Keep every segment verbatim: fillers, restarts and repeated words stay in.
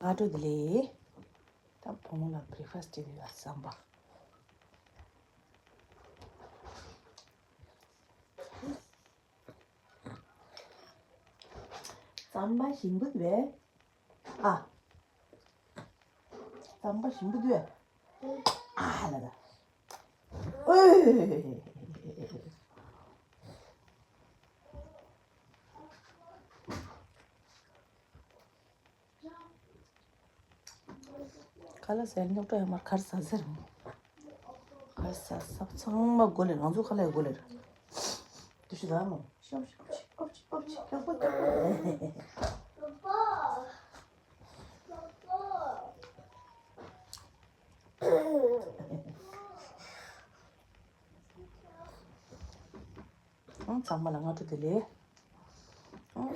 སྔ་དྲོ་བདེ་ལེགས། ད་བུ་མོ་ལ་བྷི་རེག་ཕ་སི་སྤྲད་དེ་ཡོད་ཟམ་པ། ཟམ་པ་ཞིམ་པོ་འདུག་པས། ཨ། ཟམ་པ་ཞིམ་པོ་འདུག་པས། ཨ་ལ་ད། ཨོའི། ཁ་ལག་ཟས་རྙོག་དྲ་ཡོད་མ་རེད། ག་རེ་ཟ་ཟེར། ག་རེ་ཟ་ཟ་ཚང་མ་དགོས་ལེ། ང་ཚོ་ཁ་ལག་དགོས་ལེ། དུ་ཞིག་ལ་མོ། ཤོབ་ཤོབ་ཤོབ་ཤོབ་ཤོབ་ཤོབ། ཨང་། ཚང་མ་ལ་སྔ་དྲོ་བདེ་ལེགས། ཨང་།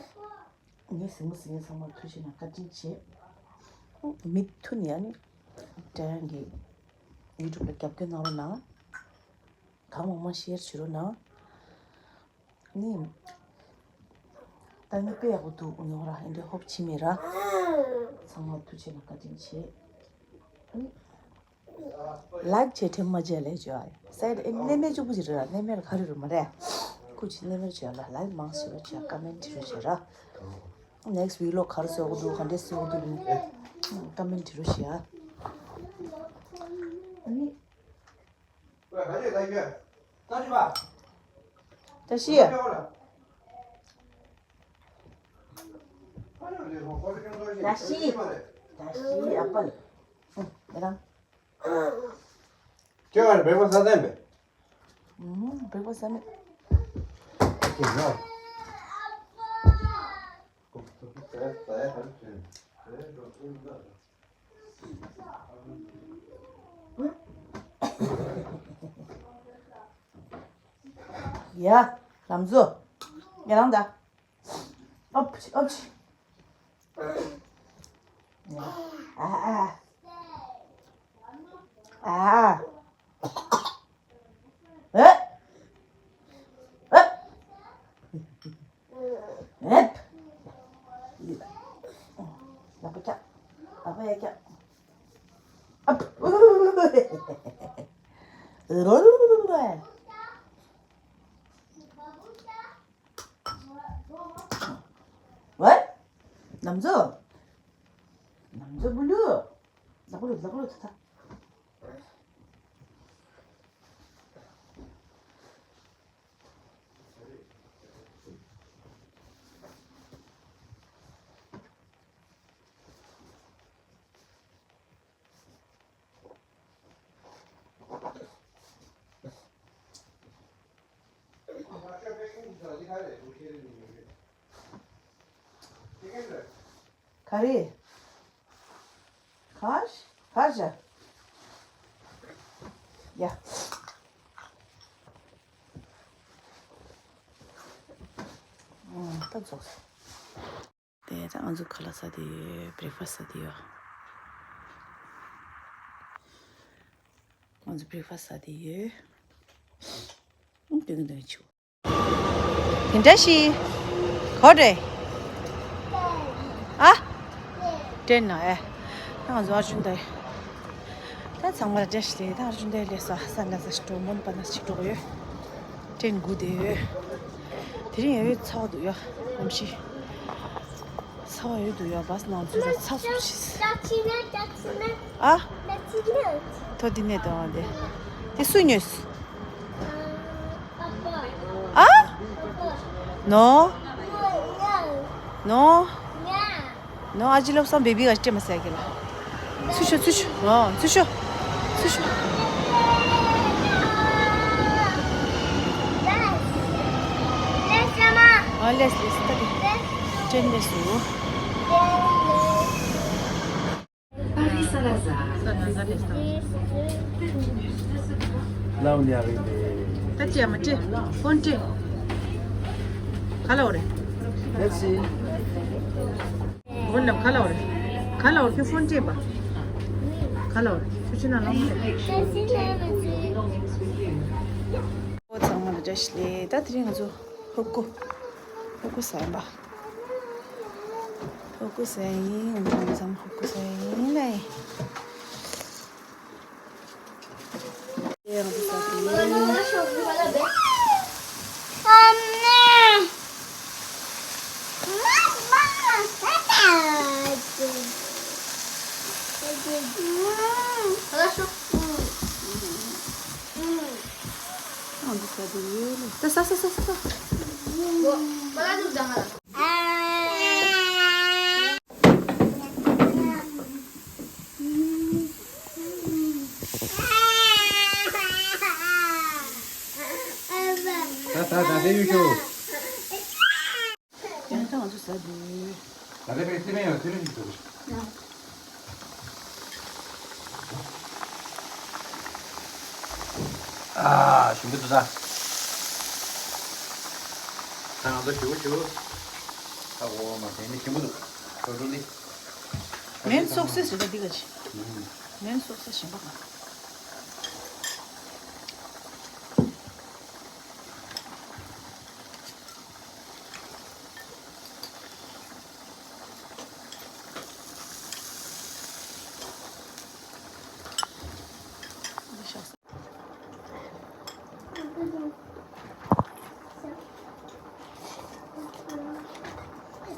ངའི་གཟིགས་མོ་གཟིགས་མཁན་ཚང་མར་ཐུགས་རྗེ་ཆེ་གནང་། བཀའ་དྲིན་ཆེ། ཨང་། མི་མཐུན་ཡ་ནི་དྲ་ཡང་གི་ཡུ་ཊུབ་ལ་རྒྱབ་སྐྱོར་གནང་རོགས་གནང་། གང་མང་མང་ཤེར་བྱེད་རོགས་གནང་། ནི། ད་ནི་དཔེ་ཡག་པོ་འདུག་ནོ་ར། ཨེ་འདྲའི་ཧོབ་ཕྱི་མེད་ར། ཚང་མར་ཐུགས་རྗེ་ཆེ་གནང་། བཀའ་དྲིན་ཆེ། ཨང་། ལའིཀ་བྱས་དྲན་མ་བྱས་ལས་བྱོས་ཨ། སའི་ཌི་ཨེ་ནི་ནད་མེད་གཅིག་པུ་ཅིག་རེད་ལ། ནད་མེད་ལ་ག་རེ་རུ་མ་རེད། སྐུ་མཁྱེན། ནད་མེད་བྱོས་ལ། ལའིཀ་མང་ཞེ་པོ་བྱོས། ཀ་མེན་ཊི་རུ་བྱོས་ར། ནེག་སི་ཊི་ཝི་ལོག་ག་རེ་བཟོ་དགོས་འདུག་ག་འདྲས་བཟོ་དགོས་འདུག་ཀ་མེན་ཊི་རུ་བྱོས་ཨ། ཨ་ནི། བཀྲ་ཤིས། བཀྲ་ཤིས། བཀྲ་ཤིས་ཨ་ཕ་ལགས། ཨུ། ཡ་རང་། ཁྱོད་ཀ་ནས་བེག་ཕ་སི་ཟ་མེད་པས། ཨུ། བེག་ཕ་སི་ཟ་མེད། ཁྱེད་ཡོད། ཡ། ལམ་བཟོ། ཡ་རང་ད། ཨོབ་ཨོབ། ཨ་ཨ། ཨ་ཨ། ཨེ། ཨེ། ཨེ། ལག་པ་བཀྱག་ལག་པ་ཡར་བཀྱག་ཨབ། ཝེ། ནམ་ཛོ། ནམ་ཛོ་བུ་ལུ། ལག་པ་ལུ་ལག་པ་ལུ་ཐ་ཐ། ག་རེ། ག་ག་ཞ། ཡ། ཨང་། ད་རྫོགས་སོང་། དེ་ད་ང་ཚོ་ཁ་ལག་ཟ་དེ་ཡོད། བྷི་རེག་ཕ་སི་ཟ་དེ་ཡོད། ང་ཚོ་བྷི་རེག་ཕ་སི་ཟ་དེ་ཡོད། ཨང་། དོན་དོན་ཆུ། དེ་འདྲ་ཞིག་གོ་རེད། ཨ། དྲན་ན་ཨེ། ད་ང་ཚོ་ཨར་ཇུན་དེ། ད་ཚང་མ་ལ་བཀྲ་ཤིས་བདེ་ལེགས། ད་ཨར་ཇུན་དེ་ལས་ས་ས་ན་ས་ཞིག་འགྲོ་མོན་པ་ན་ཞིག་འགྲོ་གི་ཡོད། ཏྲེན་སྒུག་བསྡད་ཡོད། དེ་རིང་ཡང་ཡོད་ཚ་བ་འདུག་ཡ། གནམ་གཤིས་ཚ་བ་ཡོད་འདུག་ཡ། བྷ་སི་ནང་ཚུད་ལ་ཚ་སུ་ཆེ། ཨ། ཐོ་འདི་ནས་དང་དེ་དེ་སུས་ཉོས། ཨ། ནོ། ནོ། ནོ། ཨ་ཅི་ལོབ་སམ་བེ་བི་ག་སྤྲད་མ་ཟེར་གི་ལ། ཚུར་ཤོག་ཚུར་ཤོག་ཨོ། ཚུར་ཤོག་ཚུར་ཤོག་ཨ། ལེས་ལེས་ད་གི་ཅན་ལེས་སུ། Paris Saint-Lazare. ལའོ་ནི་ཨ་རི་ནི། ད་ཅི་ཡ་མ་ཅི། ཕོན་ཅི། ག་ལ་འོ་རེད། Merci. ཝོན་ལམ་ག་ལ་འོ་རེད། ག་ལ་འོ་རེད། ཁྱོད་ཕོན་ཅི་པ། ག་ལ་འོ་རེད། ཁྱོད་ཕྱི་ན་ལ་འོ་རེད། ཨོ་ཚང་མ་ལ་བཀྲ་ཤིས་བདེ་ལེགས། ད་དེ་རིང་ང་ཚོ་ཧོབ་ཀོ། ཧོབ་ཀོ་ཟ་ཡིན་པ། ཧོ་ཀུ་སེ་ཡིན། ང་ཚང་ཧོ་ཀུ་སེ་ཡིན་ལེ། ཡང་དུ་ས་དུ་ཡང་དུ་ས་དུ་ཡོད་ལེ། ད་ས་ས་ས་ས་ས། ད་ད་ད་དེ་ཡོད་ཤོག་ཡང་ད་ང་ཚོ་ཟ་དུས། ད་ལྟ་པའི་སི་མེ་ཡང་སི་མེ་ཞིག་འདུག་ཨ། ཞིམ་པོ་འདུག་ད། ད་ང་ཚོ་ཞུ་ཞུ། ད་འོ་མ་དེ་ནི་ཞིམ་པོ་འདུག་ཞོ་ཀྲུག་ལི། མེན་སོག་སེ་ཞིག་འདི་ག་ཅི། ཨུམ། མེན་སོག་སེ་ཞིམ་པོ་ག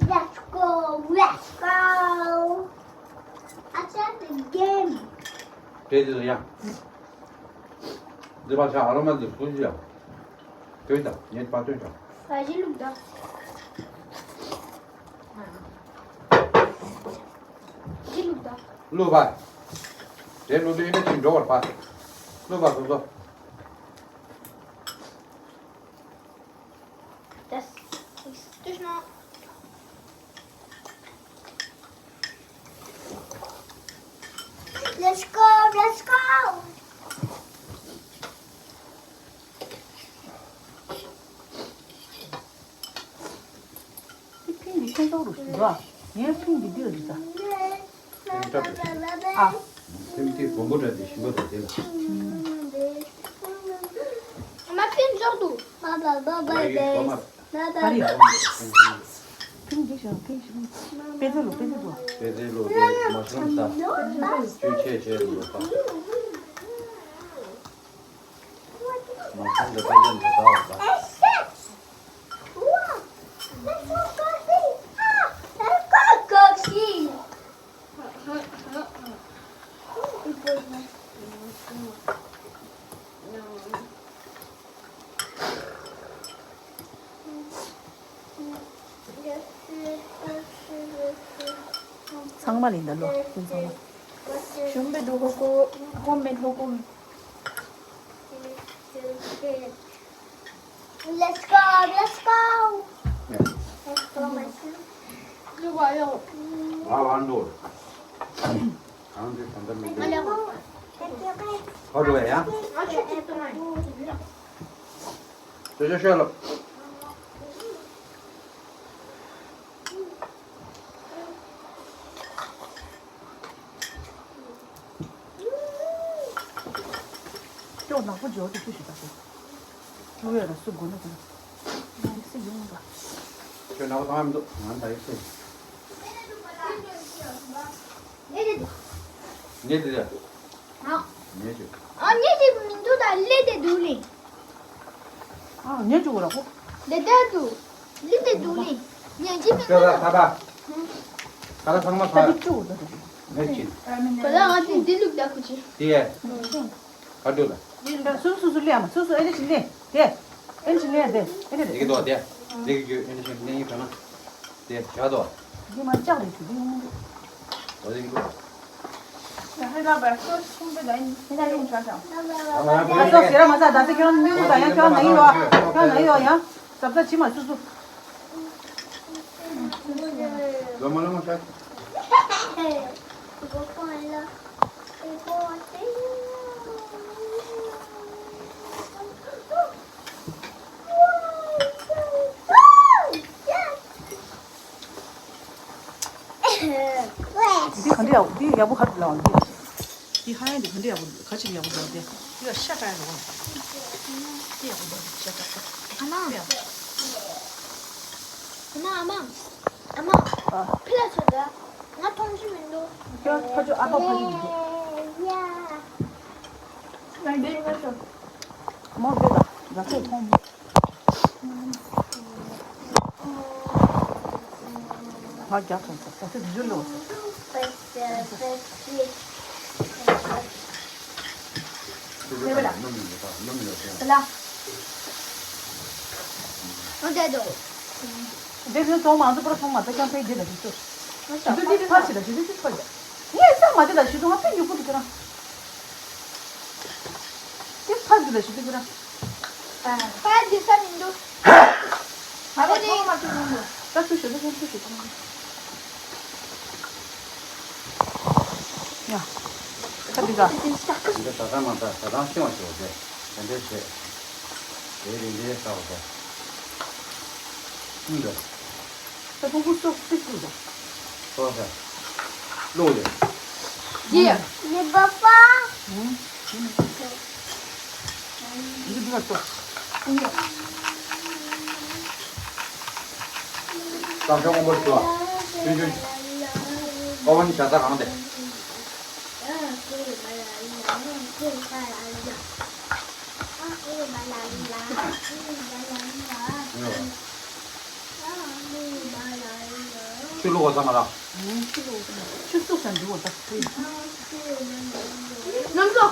Let's go, let's go. I tried the game. དེ་དེ་ཡ། འདི་བ་ཤ་ཨ་རོ་མ་འདི་སུ་ཞིག་ཡ། དོན་དང་ངས་པ་དོན་དང་། ཨ་ཞི་ལུག་དང་། ཞི་ལུག་དང་། ལུག་པ། དེ་ལུག་དེ་ཨེ་འདྲ་ཞིག་འགྲོ་བར་པ། ལུག་པ་སོ་སོ། Das ist durch noch. Let's go, let's go. ཕིང་གི་ཁྱེད་ཚོ་རུ་ཞུ་ར། ངའི་ཕིང་གི་འདི་རུ་ཟ། ཨ། ཕིང་གི་སྦོམ་པོ་འདྲ་དེ་ཞིམ་པོ་འདུག་དེ་ལ། ཨ་མ་ཕིང་འཇོག་འདུག་ང་ཡི་སྦོམ་མ། ཨ་རེད། ཕིང་འདི་ཞོག་ཕིང་ཞིམ། པེ་ཙེ་ལོ་པེ་ཙེ་ལོ། པེ་ཙེ་ལོ་དེ་མ་ཤོང་ས། ཅུ་ཆེ་ཆེ་ལོ་ས། ཚང་མ་ལིན་ད་ལོ་ཀུན་ཚང་མ། ཞུམ་པའི་འདུག་ཧོ་ཀོ། ཧོམ་མེད་ཧོ་ཀོ། Let's go, let's go. Let's go, my son. ང་ལ་འགྲོ། གང་དེ་ད་ལྟ་མི་འགྲོ། ཧོ་འགྲོ་ཡ། ང་ཆུ་ཅིག་བཏུང་ཡ། ཤོད་ཤོད་ཤོད་ལོ། ཅོག་ནག་པོ་འཇོག་ཏུ་ཁྱུ་ཞིག་ད་དེ། ཅོག་ཡོད་ལ་སུ་དགོས་ན་དགོས། ང་རིག་སི་ཡོང་ག་ཁྱོད་ནག་པོ་བཏང་ཡ་མི་འདུག་ང་ད་རིག་སི། ངས་དེ་རེད། ཨ། ངས་ཅིག་ཨ་ངས་ཅིག་མི་འདུག་ད་ལེ་དེ་འདུག་ལེ། ཨ་ངས་ཅིག་འོ་ར་ཧོ། ལེ་དེ་འདུག་ལེ་དེ་འདུག་ལེ། ངས་ཅིག་མི་ཁྱོད་འདུག་ད་ད་ད། ད་ད་ཚང་མ་ད་ཁ། དེ་ཅིག་འོ་ད་དེ། ངས་ཅིག་ག་ལ་ང་དེ་འདི་ལུག་ད་ཁུ་ཅི། དེ་ཡས། ག་འདུག་ལ། འདི་འདྲ་སུ་སུ་སུ་ལེ་ཨ་མ་སུ་སུ་ཨེ་ལེ་ཞིག་ལེ། དེ། ཨེ་ལེ་ཞིག་ལེ་དེ། ཨེ་ལེ་དེ། དེ་གི་དོ་དེ། དེ་གི་རྒྱུ་ཨེ་ལེ་ཞིག་ལེ་ཡིན་ག་ན། དེ་བྱ་དོ། འདི་མ་ལྕགས་རེད་དུ་འདི་ཡོང་འདུག་འོ་དེ་གི་དོ། ཡ་ཧེ་ལ་བ་སོ་སུ་སུ་འདི་ལ་ཡིན་ཧེ་ལ་ཡོང་ཆ་ཆ། ཨ་སོ་ཟེར་ར་མ་ཟ་ད་སེ་ཁྱོད་ནི་མི་འདུག་ད་ཡང་ཁྱོད་ནི་ཡོ་ཡང་ཁྱོད་ནི་ཡོ་ཡང་ཟབ་ཟབ་ཅི་མ་སུ་སུ། ལོ་མ་ལོ་མ་ཤ། འདི་ག་འདྲ་ཡག་འདི་ཡག་པོ་ཧ་ལ་འདི། འདི་ཧ་ཡང་འདི་ག་འདྲ་ཡག་པོ་ག་ཅིག་ཡག་པོ་འདུག་སྟེ། འདི་ལ་ཤ་བཀྲ་ཡག་འདུག་འདི་ཡག་པོ་འདུག་ཤ་བཀྲ། ཨ་མ། ཨ་མ་ཨ་མ། ཨ་མ། ཨ། ཕི་ལ་ཆོད་ད། ང་མཐོང་རྒྱུ་མི་འདུག་ཡ། ཕ་ཆོ་ཨ་ཕ་ཕ་ཆོ་མི་འདུག་ཡ། ང་འདི་ང་ཆོ། མོ་འདི་ལ་རྒྱ་ཚོད་མཐོང་མོ། ང་རྒྱ་མཐོང་ས་རྒྱ་ཚོད་འཇུ་ལོ། ལ། ཨ་འདྲ་འདུག་འདི་ཚོ་ཚོང་མང་ཚོ་པུ་ར་ཚོང་མ་ཚོ་ཀྱང་ཕའི་འདི་ལ་ཞུ་ཚོ། ཞུ་ཚོ་འདི་འདི་ཕར་ཞིག་ལ་ཞུ་ཚོ་འདི་ཕར་ཞིག་ངས་ཚང་མ་འདི་ལ་ཞུ་ཚོ་ང་ཕའི་མྱུ་གུ་འདུག་ཁྱེད་རང་། འདི་ཕར་འདི་ལ་ཞུ་ཚོ་ཁྱེད་རང་། ཕར་འདི་ས་མི་འདུག་ང་ལ་ཚོང་མ་ཚོ་ཚོང་འདུག་ད་ཚུར་ཞུ་ཚོ་ཁྱེད་ཚུར་ཞུ་ཚོ། ཡ། ཁ་འདི་ག་འདི་ད་ལྟ་མ་ད་ད་དང་ཤི་བ་ཞོག་ཟེར། དེ་འདྲའི་བྱེད། དེ་རིང་འདྲའི་ལྟ་བ་ཟེར། ཧུང་འདྲ། ད་ཕུ་ཕུ་སོ་སི་སུ་ཟེར། སོ་ཟེར། ལོ་ཡོད། ཡེ། ཡེ་པ་པ། ཧུང་། ཧུང་། འདི་འདི་ག་ཏོ། ཡེ། ཀ་ཤོ་ངོ་མ་ཤོ། ཆུན་ཆུན། ཨོ་ཝན་བྱ་ས་གང་དེ། ཆུ་བླུགས་པ་ཙམ་མ་རག་ཆུ་བླུགས་པ་ཙམ་མ་རག་ཆུ་བཙོ་ས་འདུག་པ་ད། རྣམ་ཚོ།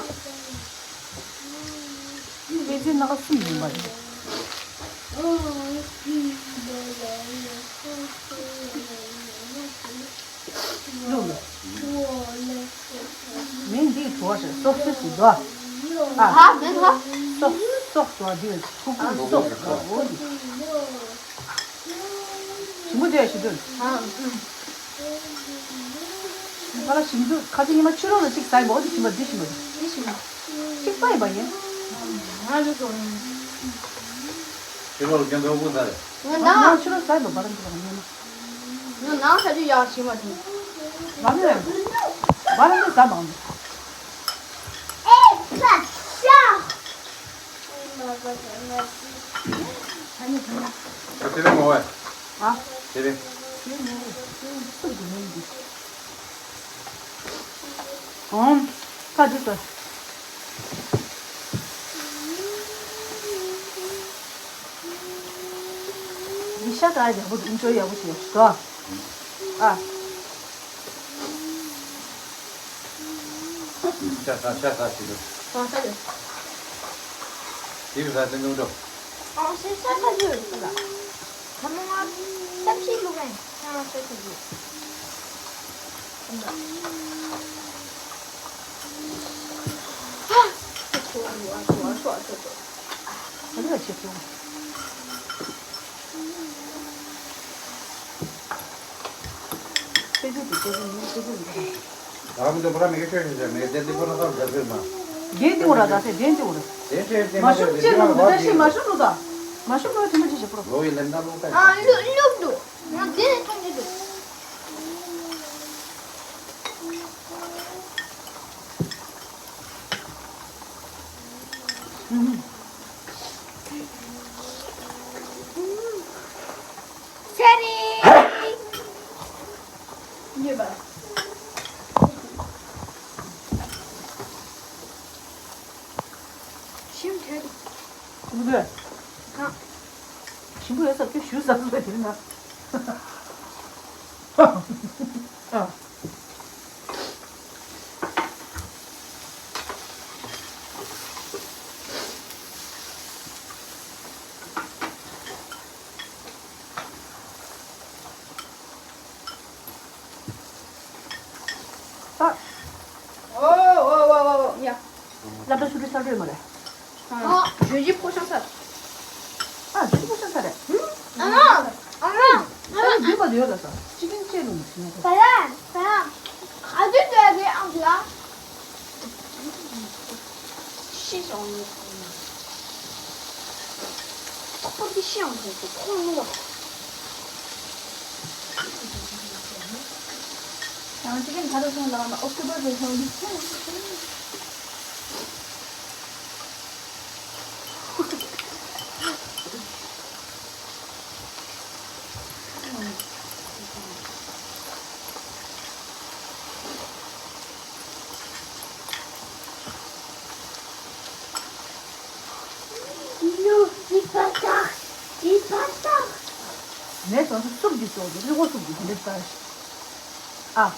པེ་ཅིན་སྣ་ཁ་གསུམ་ཡིན་པ་རེད། ལུག་ལ། མིང་འདི་བྲོ་བ་རེད་སོག་སོག་ཟེར་འདུག་ཨ། ཧ་མིན་ཧ། སོག་སོག་བྲོ་བ་འདི་ལ་ཕུ་གུ་སོག་བྲོ་བ་འོ་འདི། ཞིམ་པོ་དེ་ཞིམ་པོ། ཨ། ང་ལ་ཞིམ་འདུག་ཁ་ཅིག་ཉི་མ་ཕྱི་རོལ་ལ་གཅིག་ཟ་ཡིན་པ་འོ་འདི་ཞིམ་པ་འདི་ཞིམ་པ། འདི་ཞིམ་པ། གཅིག་པ་ཡིན་པ་ཡིན། ང་ལ་ཟོ། ཕྱི་རོལ་ལ་ཀན་ཏོ་ཀུ་ཟ་རེད། ང་ང་ནང་ཕྱི་རོལ་ཟ་ཡིན་པ་བ་ར་འདི་ལ་ཉི་མ། ང་ནང་ས་ཆུ་ཡག་ཞིམ་པ་དང་། ང་ནི་བ་ར་འདི་ཟ་མང་། ཨེ་ཁ་ཤ། ཨ་ནི་ཁ་ཤ། ཨ་དེ་རིང་ངོ་བས། ཨ། དེ་རིང་། དེ་རིང་ངོ་བས་དེ་རིང་སུ་གི་མིང་འདི། ཨོམ། ཁ་ཅིག་ཟ། འདི་ཤ་དྲག་ཡག་པོ་འདུག་ཅོ་ཡག་པོ་བྱས་འགྲོ། ཨ། ཤ་ཟ་ཤ་ཟ་ཞིག་འདུག་ཨ་ཤ་ཡོད། དེ་བས་ཟ་དེ་འདུག་འགྲོ། ཨ་ཤ་ཤ་ཁ་ཅིག་ཡོད་ལ། ཁ་མོ་ང་ཤ་ཅིག་བླུགས་ཡིན། ཨ་ཤ་ཁ་ཅིག་ཡོད། ད་ལྟ་ཆེ་ཆུང་། ཆེ་ཆུང་དེ་ཆེ་ཆུང་ཡིན་ཆེ་ཆུང་ཡིན། ད་མི་འདུག་པ་ར་མི་གི་ཆོས་ཤེས་ཤེས་མི་གི་དེ་འདི་པོ་ན་ས་རྒྱབ་ཡོད་མ། རྒན་དེ་འོ་ར་ད་ཚེ་རྒན་དེ་འོ་ར། དེ་ཆོས་ཤེས་མ་ཤུགས་ཆེ་ལུག་ད་ཤེས་མ་ཤུགས་ལུག་ད། མ་ཤུགས་ལུག་དེ་འདྲ་ཆེ་ཤེས་པོ་ར། ལོ་ཡི་ལེམ་ད་ལུག་ད། ཨ་ལུག་ལུག་འདུག་ང་དེ་ཐོན་གྱི་འདུག་ཆེ་རེད། ཉོས་པ། ཞིམ་ཐལ་འདུག་ཨུ་ཚོས། ཨ། ཞིམ་པོ་ཡོད་ས་ཁྱོད་ཞུ་ས་བཟོས་དེ་ན། ཨ། ཨ། ཨོ་ཨོ་ཨོ་ཨོ་ཡ། སློབ་གྲྭ་ཆུ་ཚོད་གསར་སྤྲོད་མ་རེད། ཨ། ཞོལ་གྱི་ཕོ་བྲང་ས། ཨ། ཞོལ་གྱི་ཕོ་བྲང་ས་རེད། ཨ་མ། ཨ་མ། ས་རུ་རྒྱུད་པ་ཡོད་ལ་ས། ཅི་ཀིན་ཅེ་ལུང་ཞིག་ཡོད། ས་ར། ས་ར། ཨ་དུས་དུས་ཨ་དུས་ཨང་དུ་ལ། ཤི་སོང་ནས། ཁོ་འདི་ཤི་ཡང་ཐོན་ཐུབ་ཁོ་ལོ། ཡང་ཅི་ཀིན་ད་རུ་སོང་ལ་ཨོག་ཏོ་བར་རུ་སོང་འདི། ངས་ད་ལྟ་སུབ་ཀྱི་ཟོ་གི་རི་བོ་སུབ་ཀྱི་དེ་འདྲ་ལྟ། ཨ།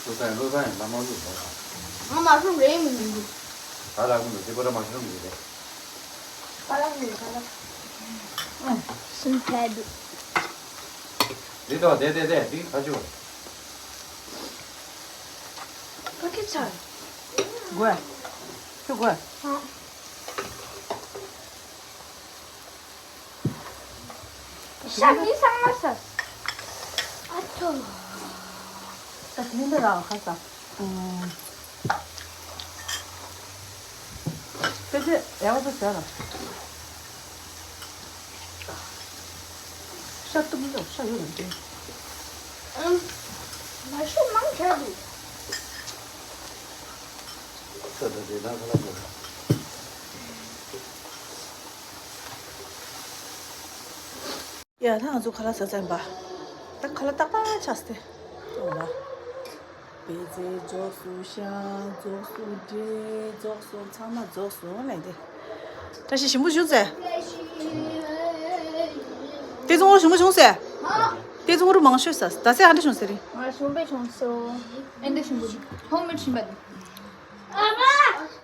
བློ་བཟང་བློ་བཟང་ཡང་ལ་མ་བླུག་ད། ང་མ་ཤོང་རེད་མི་འདུག་ད་ལ་ཁུང་དུ་དེ་པོ་ར་མ་ཤོང་གི་རེད། ཁ་ལག་ནས་ཁ་ལག་ཨ། སུན་ཐལ་འདུག་འདི་ཐོག་དེ་དེ་དེ་འདི་ཁ་ཆུ། ཁ་ཁེ་ཚར། དགོས། ཁྱོད་དགོས། ཨ། ཤ་མི་ཚང་མ་ཟ། ཨ་ཐོ། ད་དེ་འདི་ར་ཁ་ཟ། ཨུམ། ཕལ་ཆེར་ཡག་པོ་ཟ་ལ། ཤ་གཏུབ་མི་འདུག་ཤ་ཡོད་རེད་དེ། ཨུམ། མ་ཤོད་མང་དྲགས་འདུག་ས་ད་དེ་ན་ཁ་ལག་ཟ། ཡ་ད་ང་ཚོ་ཁ་ལག་ཟ་ཚར་ཡིན་པ། ད་ཁ་ལག་ཏག་ཏག་ཆགས་ཏེ། ཨོ་ལ། པེ་ཙེ་རྫོགས་སོང་། ཤ་རྫོགས་སོང་། འབྲས་རྫོགས་སོང་། ཚང་མ་རྫོགས་སོང་ལབ་དེ། བཀྲ་ཤིས་ཞིམ་པོ་བྱུང་ཟེར། ཏེ་ཙུང་རུ་ཞིམ་པོ་བྱུང་ཟེར། ཏེ་ཙུང་རུ་མང་ཤོས་ཟ། ད་སེ་ཨ་འདྲ་བྱུང་ཟེར་རེད། ང་ཞིམ་པོ་བྱུང་སོང་། ཨེ་འདྲ་ཞིམ་པོ་འདུག་ཧོམ་མེད་ཞིམ་པ་འདུག་ཨ་མ།